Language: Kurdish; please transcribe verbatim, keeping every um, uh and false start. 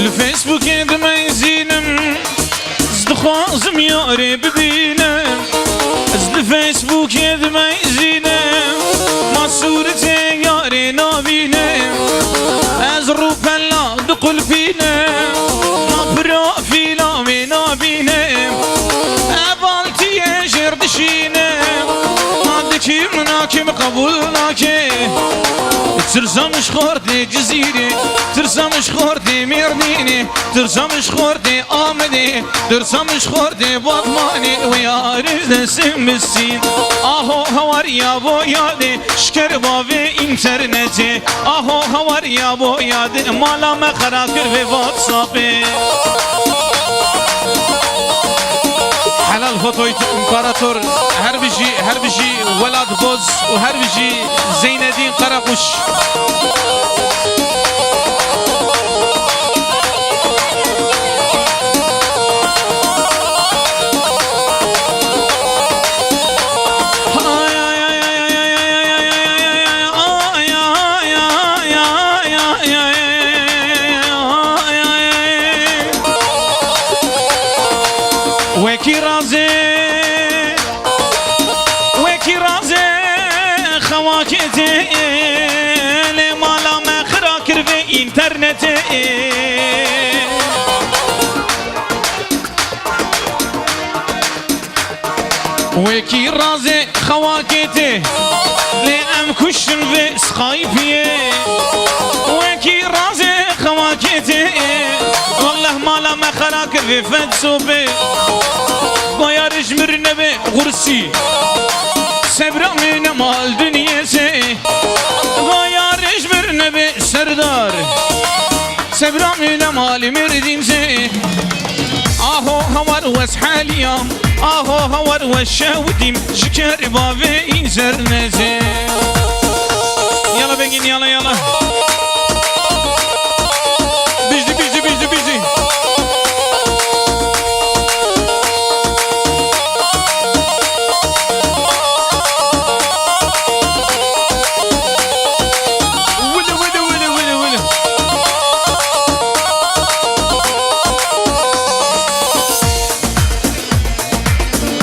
Li Facebookê dimeyzînim, ez dixwazim yarê bibînim. Ez li Facebookê dimeyzînim, ma sûretê yarê nabînim. Ez rûpela diqulpînim, ma profîla wê nabînim. Ev altiyê jêr dişînim, ma dikim nakim qebûl nake. Tirsam ji xortê Cizîrê, tirsam ji xortê Mêrdînê, tirsam ji xortê Amedê, tirsam ji xortê Batmanê. Wê yarij desim bisîn. Aho hawar ya bo yadê, şker bavê internetê. Aho hawar ya bo yadê, mala me xera kir vê WhatsAppê. Helal Fotoyt İmparator, her bijî, her bijî Welat Boz û her bijî Zeynedîn Karakuş. Wekî razê, wekî razê xewakê tê, lê mala me xira kir vê internetê. Wekî razê xewakê tê, lê em kuştin vê Skype'yê. Wekî razê xewakê tê, wallah mala me xera kir vê WhatsAppê. Bayar ji mir nebe Xursî, sebra wê ne mal dinyê sê. Bayar ji mir nebe Serdar, sebra wê ne malê Mêrdîn sê. Aho hawar wes heliyam, aho hawar wes şewdîm, ji ker bavê înzernezê. Yala bengîn, yala, yala.